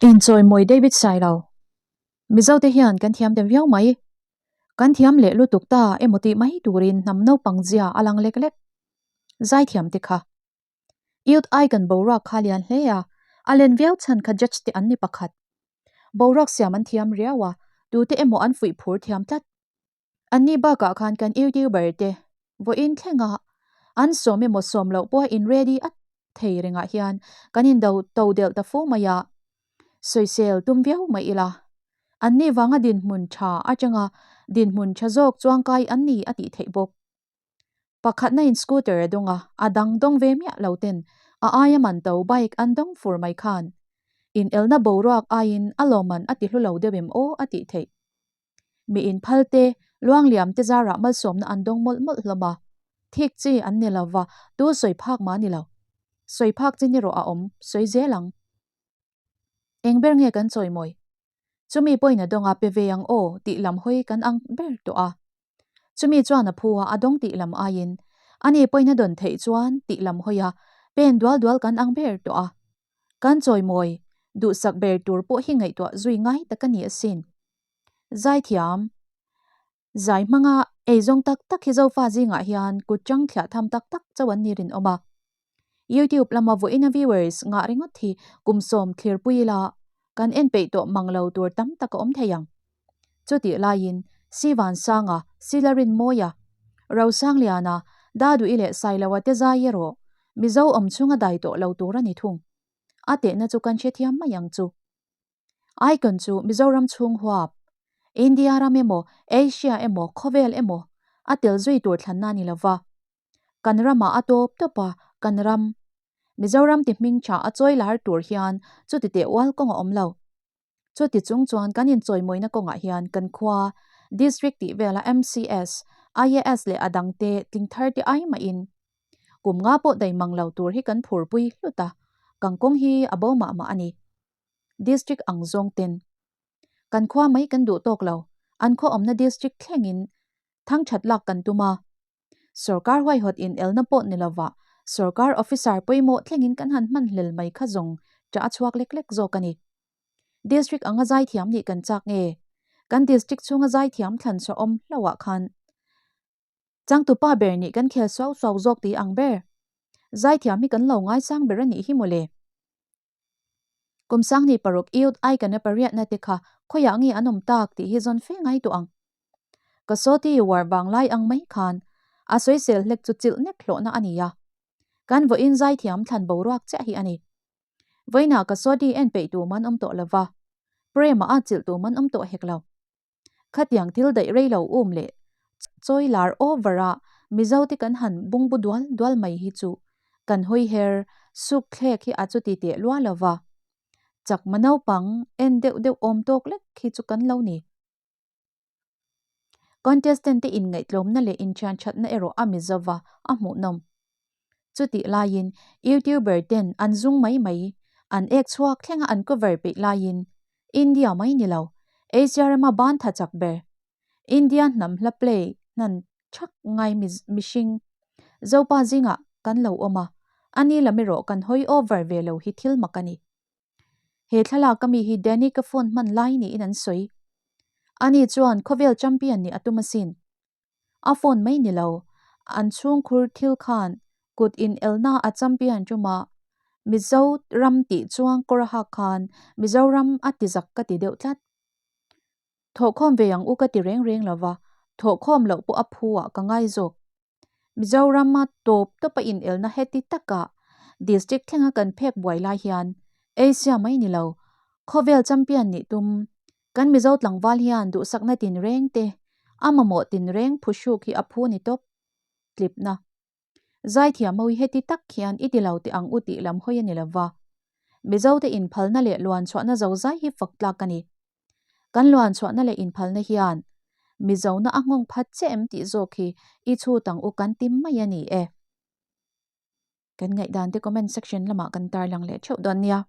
Inchawimawi David Sailo. Mizote hian kan thiam ta viau mai. Kan thiam leh lutuk ta emaw tih mai turin hnam naupang zia a lang lek lek. Zaithiam te kha. Youth Icon boruak kha lian hle a, a len viau chhan kha judge te an ni pakhat. Boruak siam an thiam riau a, tute emaw an fuih phur thiam tlat. Anni bakah khan kan YouTuber te vawiin thlenga an sawm emaw sawm loh pawha in ready at thei rengah hian kan in do to delh ta fo mai a, sawisel tum viau mai ila. Anni vanga dinhmun tha atanga dinhmun tha zawk chuangkai an ni a tih theih bawk. Pakhatna in scooter a dawng a, a dang dawng ve miah lo ten a aia man to bike an dawng fur mai khan inelna boruak aiin a lawmman a ti hlu lo deuh em aw a tih theih. Mi inphal te, luangliam te zarah malsawmna an dawng mawlh mawlh hlawm a, thik chi an ni lo va, tu sawi phak mah a ni lo. Sawi phak chi ni rawh a awm, sawi zel ang. Eng ber nge kan chawimawi? Chumi pawhin a dawng a, pe ve ang aw tih lam hawi kan ang ber tawh a. Chumi chuan a phu a, a dawng tih lam aiin, ani pawhin a dawn theih chuan tih lam hawi a, pen dual dual kan ang ber tawh a. Kan chawimawi duhsak ber tur pawh hi ngaihtuah zui ngai tak a ni asin. Zaithiam, zai hmanga eizawng tak tak hi Zofa zingah hian kut chang thliah tham tak tak chauh an ni rinawm a. YouTube lama vawiina viewers ngah ringawt hi kum sawm thlirpui ila kan en peih tawh mang lo tur tam tak a awm thei ang. Chutih laiin Sivansanga, Silarinmawia, Rosangliana, Daduhi leh Sailoa te zai erawh Mizo awm chhunga dai tawh lo tur a ni thung. A tehna chu kan hrethiam mai ang chu. Icon chu Mizoram chhung huap, India ram emaw, Asia emaw, khawvel emaw a tel zui tur thlanna a ni lova. Kan ramah a tawp tawp a, kan ram, Mizoram ti hming tha a chawi lar tur hian chuti teh ual kawng a awm lo. Chuti chung chuan kan inchawimawina kawngah hian kan khua, District tih vela MCS, IAS leh a dangte tling thar te ai mahin kum nga pawh daih mang lo tur hi kan phurpui hlut a, kangkawng hi a bo mah mah a ni. District ang zawng ten kan khua mai kan duh tawk lo, an khaw awmna District thlengin thangthat lak kan tum a. Sorkar huaihawt in elna pawh ni lova sorkar officer pawimawh thlengin kan han hman hlel mai kha zawng ṭah a chhuak lek lek zawk a ni. District anga zaithiam nih kan chak nge? Kan district chhunga zaithiam thlan chhuah awm hlauhah khan changtupa ber nih kan khel suau suau zawk tih ang ber. Zaithiam hi kan lo ngaisang ber a nih hi mawle. Kum sanghnih paruk Youth Icon-a pariatna te kha khawiah nge an awm tak tih hi zawn fe ngai tawh ang. Ka sawti uar vang lai ang mai khan a sawisel hlek chu chilh nek hlawhna a ni a. Kan vawiin zaithiam thlan boruak chiah hi a ni. Vawiinah ka sawti en peih tur man awm tawh lova, Prema a chilh tur man awm tawh hek lo. Khatiang thil daih rei lo um leh chawi lar over a Mizo te kan han bungbu dual dual mai hi chu kan hawi her suk thlek hi a chuti teh lua lo va. Chakma naupang en deuh deuh awm tawk lek hi chu kan lo ni. Contestant te inngaihtlawmna leh inthian thatna erawh a Mizo va a hmuhnawm. Chutih laiin YouTuber ten an zung mai mai, an ek chhuak thlenga an cover peih laiin India mai ni lo, Asia rama ban tha chak ber, India hnam hla play hnan thak ngai mihring Zopa zingah kan lo awm a, ani lam erawh kan hawi over ve lo hi thil mak a ni. He thlalak a mi hi Danny ka phone hman lai niin an sawi. Ani chuan khawvel champion nih a tum asin. A phone mai ni lo, an chhungkhur thil khan kut in elna a champion ṭuma Mizo ram tih chuang kawr a hak khan Mizoram a ti zak ka ti deuh tlat. Thawhkhawm ve ang u ka ti reng reng lova, thawhkhawm loh pawh a phu ah ka ngai zawk. Mizorama tawp tawpa inelna heti taka district thlenga kan phek buai lai hian Asia mai ni lo, khawvel champion nih tum kan Mizo tlangval hian duhsakna tinreng te, a mamawh tinreng phuhruk hi a phu ni tawp. Tlipna. Zaithiam ho hi heti tak hian i ti lo teh ang u tih lam hawi a ni lova. Mizote inphalna leh luanchhuahna zozai hi fak tlak a ni. Kan luanchhuahna leh inphalna hian Mizona a nghawng phat che em tih zawk hi i chhut ang u kan ti mai a ni e. Kan ngaihdan te comment section lamah kan tarlang leh theuh dawn nia.